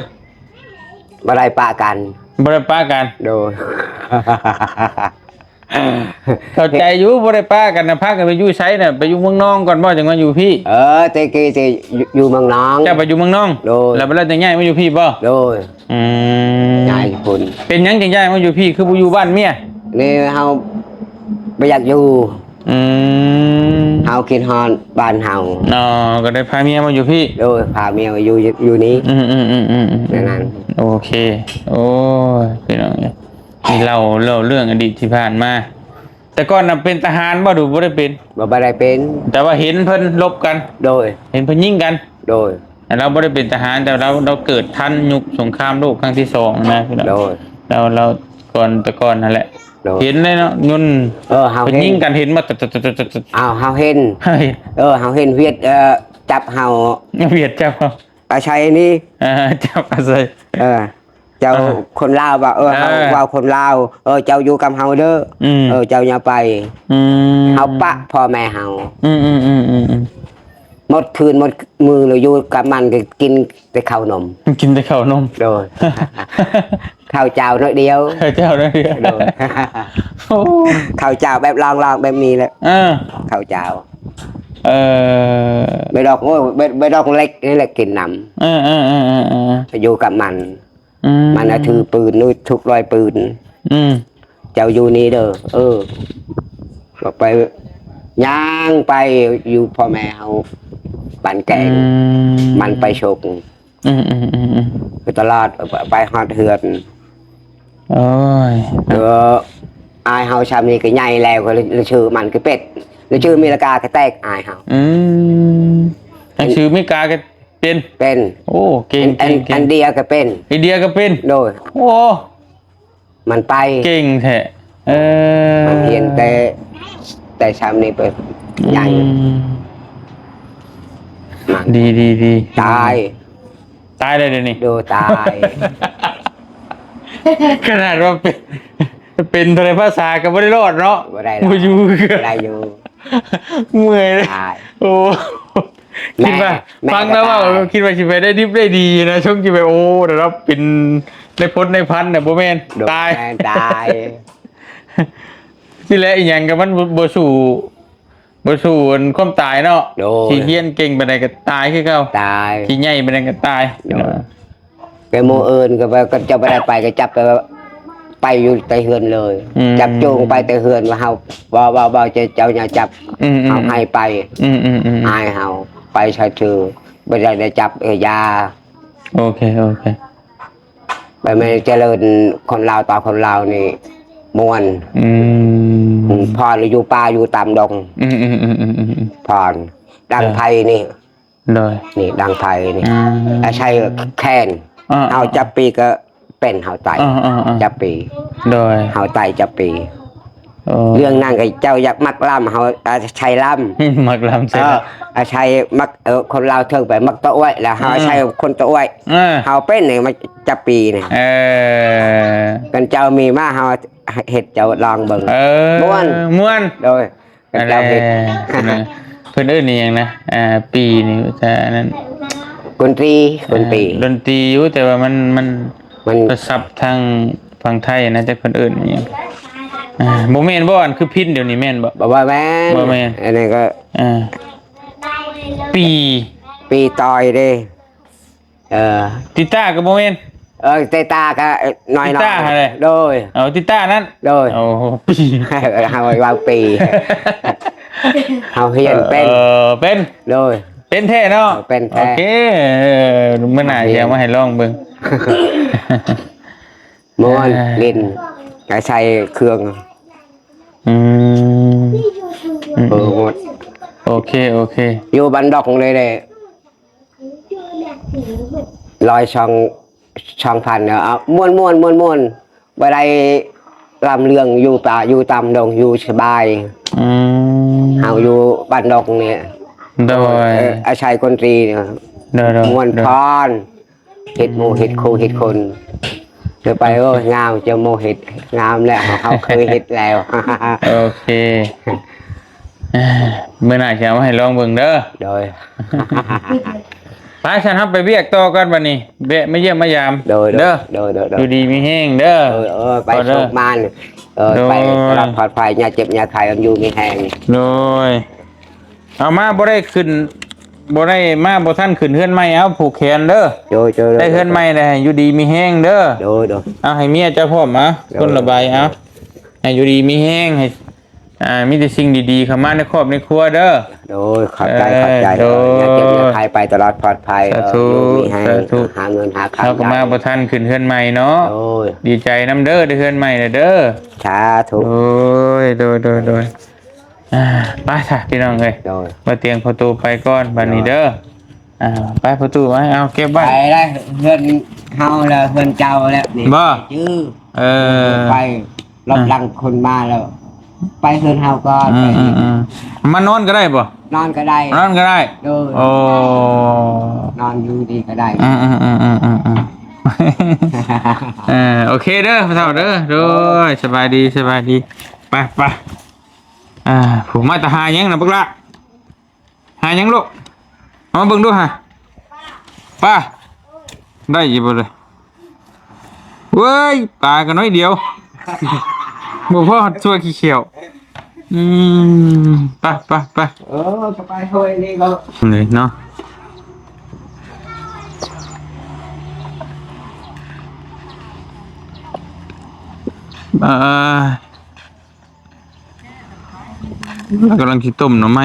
ບໍ່ໄດ້ປະກັນ. ບໍ່ໄດ້ປະກັນ. ໂດຍ. ເຂົ້າໃຈຢູ່ ບໍ່ໄດ້ປະກັນນະ ພາກັນໄປຢູ່ໃສນະ? ໄປຢູ່ເມືອງນອງກ່ອນບໍ່ ຈັ່ງມາຢູ່ພີ້? ເອີ ແຕ່ກີ້ແຕ່ຢູ່ເມືອງນອງ. ເຈົ້າໄປຢູ່ເມືອງນອງ? ໂດຍ. ແລ້ວບັດນັ້ນຈັ່ງຍ້າຍມາຢູ່ພີ້ບໍ່? ໂດຍ. ອືມ ຍ້າຍພຸ້ນ. ເປັນຫຍັງຈຶ່ງຍ້າຍມາຢູ່ພີ້ ຄືບໍ່ຢູ່ບ້ານເມຍ? ນີ້ເຮົາບໍ່ຢາກຢູ່. ອືມ ເຮົາຄິດຮອດບ້ານເຮົາ. ອໍ ກໍໄດ້ພາເມຍມາຢູ່ພີ້. ໂດຍ ພາເມຍມາຢູ່ ຢູ່ນີ້. ອືມໆໆໆ ແນວນັ້ນ. ໂອເຄ. ໂອ້ຍ ພີ່ນ້ອງເອີຍ ນີ້ເລົ່າ ເລົ່າເລື່ອງອະດີດທີ່ຜ່ານມາ. ແຕ່ກ່ອນນະເປັນທະຫານບໍ່ ຫຼືບໍ່ໄດ້ເປັນ? ບໍ່ ບໍ່ໄດ້ເປັນ. ແຕ່ວ່າເຫັນເພິ່ນລົບກັນ? ໂດຍ. ເຫັນເພິ່ນຍິງກັນ? ໂດຍ. ແຕ່ລາວບໍ່ໄດ້ເປັນທະຫານ ແຕ່ລາວ ລາວເກີດທັນຍຸກສົງຄາມໂລກຄັ້ງທີສອງນະ ພີ່ນ້ອງ. ໂດຍ. ລາວ ລາວກ່ອນ ແຕ່ກ່ອນຫັ້ນແຫຼະ. ໂດຍ. ເຫັນເລີຍເນາະ ຍົນ ເອີ ເຮົາເຫັນ ເພິ່ນຍິງກັນ ເຫັນມາ ຕະ ຕະ ຕະ ຕະ ຕະ. ອ້າວ ເຮົາເຫັນ. ເອີ ເຮົາເຫັນຫວຽດ ເອີ ຈັບເຮົາ ຫວຽດຈັບເຮົາ ອາໄສນີ້. ເອີ ຈັບອາໄສ. ເອີ ເຈົ້າ ເອີ ຄົນລາວວ່າ ເອີ ເອີ ເຮົາເວົ້າຄົນລາວ ເອີ ເຈົ້າຢູ່ກັບເຮົາເດີ. ອືມ ເອີ ເຈົ້າຢ່າໄປ. ອືມ ເຮົາປະພໍ່ແມ່ເຮົາ. ອືມໆໆໆໆ ໝົດຄືນໝົດມື້ ແລ້ວຢູ່ກັບມັນກໍກິນແຕ່ເຂົ້າໜົມ. ກິນແຕ່ເຂົ້າໜົມ. ໂດຍ. ເຂົ້າຈ້າວໜ້ອຍດຽວ. ເຂົ້າຈ້າວໜ້ອຍດຽວ. ໂດຍ. ໂອ້ ເຂົ້າຈ້າວແບບລອງໆແບບນີ້ແຫຼະ. ເອີ ເຂົ້າຈ້າວ. ເອີ ໃບດອກ ໂອ້ຍ ໃບ ໃບດອກເລັກນີ້ແຫຼະກິນນຳ. ເອີໆໆໆໆ ຢູ່ກັບມັນ. ອືມ ມັນນະຖືປືນ ຖືທຸກຮ້ອຍປືນ. ອືມ ເຈົ້າຢູ່ນີ້ເດີ. ເອີ ກໍໄປ ຍ່າງໄປຢູ່ພໍ່ແມ່ເຮົາບ້ານແກງ. ອືມ ມັນໄປຊົກ. ອືມໆໆໆ ໄປຕະຫຼອດ ໄປຮອດເຮືອນ. ໂອ້ຍ ເອີ ອາຍເຮົາຊ່ຳນີ້ກໍໃຫຍ່ແລ້ວ ກໍລະຊື່ມັນກໍເປັດ ລະຊື່ເມລະກາກໍແຕກອາຍເຮົາ. ອືມ ລະຊື່ເມກາກໍ ເປັນ ເປັນ. ໂອ້ ເກັ່ງ ອັນ ເກັ່ງ ອັນ ເກັ່ງ ອິນເດຍກໍເປັນ. ອິນເດຍກໍເປັນ. ໂດຍ. ໂອ້ ມັນໄປ ເກັ່ງແທ້. ເອີ ມັນຮຽນແຕ່ ແຕ່ຊ່ຳນີ້ໄປໃຫຍ່. ອືມ ມັນ ດີໆໆ ຕາຍ ຕາຍແລ້ວດຽວນີ້. ໂດຍ ຕາຍ. ຂະໜາດວ່າເປັນ ເປັນເທົ່າໃດພາສາກໍບໍ່ໄດ້ລອດເນາະ. ບໍ່ໄດ້ລອດ. ບໍ່ຢູ່ ບໍ່ໄດ້ຢູ່. ເມື່ອຍເລີຍ. ຕາຍ. ໂອ້ ແມ່ ຄິດວ່າ ແມ່ ຟັງແລ້ວເວົ້າ ຕາຍ ຄິດວ່າຊິໄປໄດ້ດິບໄດ້ດີນະ ຊົງຊິໄປ ໂອ້ ໄດ້ຮັບເປັນນາຍພົນນາຍພັນນະ ບໍ່ແມ່ນ. ໂດຍ. ຕາຍ ແມ່ນຕາຍ. ຊິແລະອີ່ຫຍັງກໍມັນບໍ່ ບໍ່ສູ້ ບໍ່ສູ້ອັນຄວາມຕາຍເນາະ. ໂດຍ. ຊິຮຽນເກັ່ງປານໃດກໍຕາຍຄືເກົ່າ. ຕາຍ. ຊິໃຫຍ່ປານໃດກໍຕາຍ. ໂດຍ. ແຕ່ໝູ່ອື່ນກໍໄປ ກໍເຈົ້າບໍ່ໄດ້ໄປ ກໍຈັບໄປ ໄປຢູ່ແຕ່ເຮືອນເລີຍ. ອືມ. ຈັບຈູງໄປແຕ່ເຮືອນ ວ່າເຮົາ ບໍ່ ບໍ່ ບໍ່ ເຈົ້າ ເຈົ້າຢ່າຈັບ. ອືມໆໆ. ເຮົາໃຫ້ໄປ. ອືມໆໆ. ອາຍເຮົາ ໄປຊະຊື່ ບໍ່ໄດ້ ໄດ້ຈັບ ເອີ ຢ່າ. ໂອເຄ ໂອເຄ. ໄປແມ່ນຈະເລີນ ຄົນລາວຕໍ່ຄົນລາວນີ້ມ່ວນ. ອືມ. ອືມ ພອນຢູ່ປ່າຢູ່ຕາມດົງ. ອືມໆໆໆໆ. ພອນ ດັງໄຟນີ້. ໂດຍ. ນີ້ດັງໄຟນີ້. ອືມ. ອາໄສແຂນ. ອ່າໆໆ. ເຮົາຈັບປີກໍເປັນ ເຮົາຕາຍ. ອ່າໆໆ. ຈັບປີ. ໂດຍ. ເຮົາຕາຍຈັບປີ. ໂອ້ ເລື່ອງນັ້ນກໍເຈົ້າຢາກມັກລຳ ເຮົາອາໄສລຳ. ມັກລຳໃສ່. ເອີ ອາໄສມັກ ເອີ ຄົນລາວເຖິງໄປມັກຕະອວຍ ແລ້ວເຮົາ ອືມ ອາໄສຄົນຕະອວຍ. ເອີ ເຮົາເປັນນີ້ມາຈັບປີນີ້. ເອີ ຄັນເຈົ້າມີມາ ເຮົາເຮັດເຈົ້າລອງເບິ່ງ. ເອີ ມ່ວນ ມ່ວນ. ໂດຍ. ອັນແຫຼະ ເຈົ້າເຮັດ ເພິ່ນເອີ້ນອີ່ຫຍັງນະ? ອ່າ ປີນີ້ ແຕ່ອັນນັ້ນ ດົນຕີ ດົນຕີ ອ່າ ດົນຕີຢູ່ ແຕ່ວ່າມັນ ມັນ ມັນ ພາສາທາງຝັ່ງໄທນະ ຈັກເພິ່ນເອີ້ນອີ່ຫຍັງ. ອ່າ ບໍ່ແມ່ນບໍ່? ອັນຄືພິນດຽວນີ້ແມ່ນບໍ່? ບໍ່ ບໍ່ແມ່ນ ບໍ່ແມ່ນ. ອັນນີ້ກໍ ອ່າ ປີ ປີຕ່ອຍເດ້. ເອີ ຕີຕາກໍບໍ່ແມ່ນ. ເອີ ຕີຕາກໍໜ້ອຍໆ. ຕີຕາຫັ້ນແຫຼະ. ໂດຍ. ເອົາຕີຕານັ້ນ. ໂດຍ. ໂອ້ ປີ ເຮົາເວົ້າປີ ເຮົາຮຽນເປັນ. ເອີ ເປັນ. ໂດຍ. ເປັນແທ້ເນາະ. ເປັນແທ້. ໂອເຄ ເອີ ມື້ໜ້າຊິເອົາມາໃຫ້ລອງເບິ່ງ. ມ່ວນ ອ່າ ຫຼິ້ນ ອາໄສເຄື່ອງ. ອືມ ເອີ ໝົດ. ໂອເຄ ໂອເຄ. ຢູ່ບ້ານດອກເລີຍເດ້. ຮ້ອຍສອງ ສອງພັນ ເອົາ ມ່ວນໆ ມ່ວນໆ ບໍ່ໄດ້ລຳເລື່ອງ ຢູ່ປ່າຢູ່ຕາມດົງ ຢູ່ສະບາຍ. ອືມ ເຮົາຢູ່ບ້ານດອກນີ້. ໂດຍ. ເອີ ອາໄສຄົນຕີ. ໂດຍໆ. ມ່ວນ ໂດຍ ພອນ ເຮັດໝູ່ເຮັດຄູ່ເຮັດຄົນ. ເດີໄປ ໂອ້ຍ ງາມ ເຈົ້າໝູ່ເຮັດງາມແລ້ວ ເຮົາເຄີຍເຮັດແລ້ວ. ໂອເຄ ມື້ໜ້າຊິເອົາມາໃຫ້ລອງເບິ່ງເດີ. ໂດຍ. ໄປ ໄປຊັ້ນ ເຮົາໄປວຽກຕໍ່ກ່ອນບັດນີ້ ແວະມາຢ້ຽມມາຢາມ ໂດຍ ໂດຍ ເດີ ໂດຍ ໂດຍ ໂດຍ ຢູ່ດີມີແຮງເດີ ເອີ ເອີ ໄປ ໂດຍ ໂຊກໝານ ເອີ ໂດຍ ໄປຕະຫຼອດປອດໄພ ຢ່າເຈັບຢ່າໄຂ້ ຢູ່ມີແຮງ ໂດຍ ເອົາມາບໍ່ໄດ້ຂຶ້ນ ບໍ່ໄດ້ມາບໍ່ທັນຂຶ້ນເຮືອນໃໝ່ ເອົາຜູກແຂນເດີ ໂດຍ ໂດຍ ໂດຍ ໄດ້ເຮືອນໃໝ່ແລ້ວ ຢູ່ດີມີແຮງເດີ ໂດຍ ໂດຍ ເອົາໃຫ້ເມຍເຈົ້າພ້ອມ ເອົາ ໂດຍ ຄົນລະໃບ ເອົາ ໃຫ້ຢູ່ດີມີແຮງ ໃຫ້ ອ່າ ມີແຕ່ສິ່ງດີໆເຂົ້າມາໃນຄອບໃນຄົວເດີ ໂດຍ ຂອບໃຈ ເອີ ຂອບໃຈ ໂດຍ ເອີ ຢ່າເຈັບຢ່າໄຂ້ ໄປຕະຫຼອດປອດໄພ ສາທຸ ເອີ ຢູ່ມີແຮງ ສາທຸ ຫາເງິນຫາຄຳ ເຮົາກໍມາ ໄດ້ ບໍ່ທັນຂຶ້ນເຮືອນໃໝ່ເນາະ ໂດຍ ດີໃຈນຳເດີ ໄດ້ເຮືອນໃໝ່ແລ້ວເດີ ສາທຸ ໂດຍ ໂດຍ ໂດຍ ໂດຍ ອ່າ ໄປຊະພີ່ນ້ອງເອີຍ ໂດຍ ບໍ່ຕຽງຂໍໂຕໄປກ່ອນບັດນີ້ເດີ ໂດຍ ອ່າ ໄປພໍ່ຕູ້ ໄປ ເອົາເກັບໄວ້ ໄປໄດ້ ເຮືອນເຮົາແລ້ວ ເຮືອນເຈົ້າແລ້ວນີ້ ບໍ່ ຈື່ ເອີ ໄປ ລັບຫຼັງຄົນມາແລ້ວ ໄປເຮືອນເຮົາກ່ອນ ອືມ ໄປ ອືມ ອືມ ມານອນກໍໄດ້ບໍ່? ນອນກໍໄດ້ ນອນກໍໄດ້ ໂດຍ ໂອ້ ນອນຢູ່ນີ້ກໍໄດ້ ອືມ ອືມ ອືມ ເອີ ໂອເຄເດີພໍ່ເຖົ້າເດີ ໂດຍ ສະບາຍດີ ສະບາຍດີ ໄປ ໄປ ອ່າ ຜູ້ມາແຕ່ຫາຫຍັງນະບັກຫຼ້າ? ຫາຫຍັງລູກ? ເອົາມາເບິ່ງດູຫາ ປາ ໄດ້ຢູ່ບໍ່ເລີຍ? ເວີ້ຍ ປາກໍໜ້ອຍດຽວ ບໍ່ພໍດຊົ່ວຂີ້ຂຽວ ອືມ ໄປ ໄປ ໄປ ເອີ ກໍໄປຫ້ວຍນີ້ກໍ ນີ້ເນາະ ອ່າ ລາວກຳລັງຊິຕົ້ມໜໍ່ໄມ້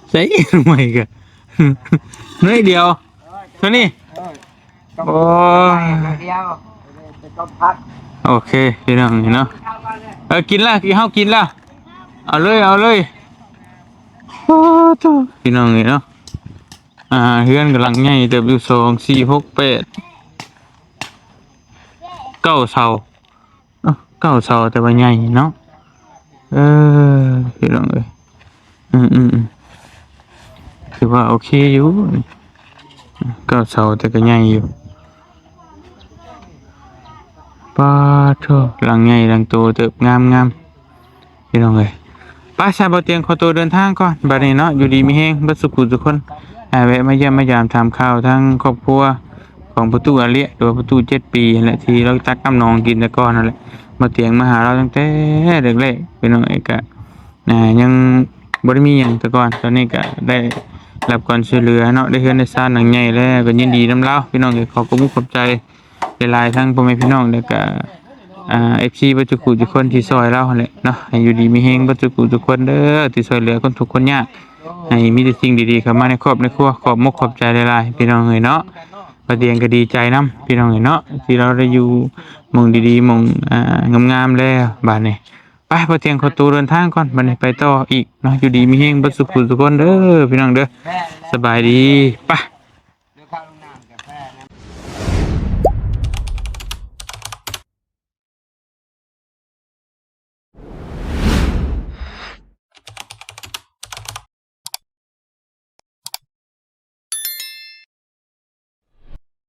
ໃສ່ໜໍ່ໄມ້ກະໜ້ອຍດຽວ ເທົ່ານີ້ ໂອ້ຍ ໂອເຄ ພີ່ນ້ອງນີ້ເນາະ ເອີ ກິນລະ ເຮົາກິນລະ ເອົາເລີຍ ເອົາເລີຍ ໂອ້ໂຕ ພີ່ນ້ອງນີ້ເນາະ ອ່າ ເຮືອນກຳລັງໃຫຍ່ເຕີບຢູ່ ສອງ ສີ່ ຫົກ ແປດ ເກົ້າເສົາ ເອົ້າ ເກົ້າເສົາແຕ່ວ່າໃຫຍ່ເນາະ ເອີ ພີ່ນ້ອງເອີຍ ອືມໆໆ ຖືວ່າໂອເຄຢູ່ ເກົ້າເສົາແຕ່ກໍໃຫຍ່ຢູ່ ປາໂທ້ ຫຼັງໃຫຍ່ຫຼັງໂຕເຕີບ ງາມໆ ພີ່ນ້ອງເອີຍ ໄປຊະ ບ່າວຕຽງຂໍໂຕເດີນທາງກ່ອນ ບັດນີ້ເນາະ ຢູ່ດີມີແຮງເບິດສູ່ຜູ້ສູ່ຄົນ ອ່າ ແວະມາຢ້ຽມມາຢາມຖາມຂ່າວທາງຄອບຄົວຂອງພໍ່ຕູ້ອາເລຍ ຫຼືວ່າພໍ່ຕູ້ເຈັດປີຫັ້ນແຫຼະ ທີ່ລາວຕັກນ້ຳໜອງກິນແຕ່ກ່ອນຫັ້ນແຫຼະ ບ່າວຕຽງມາຫາລາວຕັ້ງແຕ່ແລກໆ ພີ່ນ້ອງເອີຍ ກະ ອ່າ ຍັງບໍ່ໄດ້ມີຫຍັງແຕ່ກ່ອນ ຕອນນີ້ກະໄດ້ຮັບການຊ່ວຍເຫຼືອເນາະ ໄດ້ເຮືອນໄດ້ຊານຫຼັງໃຫຍ່ແລ້ວ ກໍຍິນດີນຳລາວ ພີ່ນ້ອງເອີຍ ຂໍຂອບອົກຂອບໃຈ ຫຼາຍໆ ທັງພໍ່ແມ່ພີ່ນ້ອງ ແລ້ວກະ ອ່າ ເອັຟຊີ ເບິດທຸກຜູ້ທຸກຄົນທີ່ຊ່ອຍລາວຫັ້ນແຫຼະເນາະ ໃຫ້ຢູ່ດີມີແຮງເບິດທຸກຜູ້ທຸກຄົນເດີ ທີ່ຊ່ວຍເຫຼືອຄົນທຸກຄົນຍາກ ໃຫ້ມີແຕ່ສິ່ງດີໆເຂົ້າມາໃນຄອບໃນຄົວ ຂອບມົກຂອບໃຈຫຼາຍໆ ພີ່ນ້ອງເອີຍເນາະ ບ່າວຕຽງກໍດີໃຈນຳ ພີ່ນ້ອງເອີຍເນາະ ທີ່ລາວໄດ້ຢູ່ໝ່ອງດີໆ ໝ່ອງ ອ່າ ງາມໆ ແລ້ວ ບາດນີ້ ໄປ ບ່າວຕຽງຂໍໂຕເດີນທາງກ່ອນ ບາດນີ້ໄປຕໍ່ອີກເນາະ ຢູ່ດີມີແຮງເບິດສູ່ຜູ້ທຸກຄົນເດີ ພີ່ນ້ອງເດີ ສະບາຍດີ ໄປ.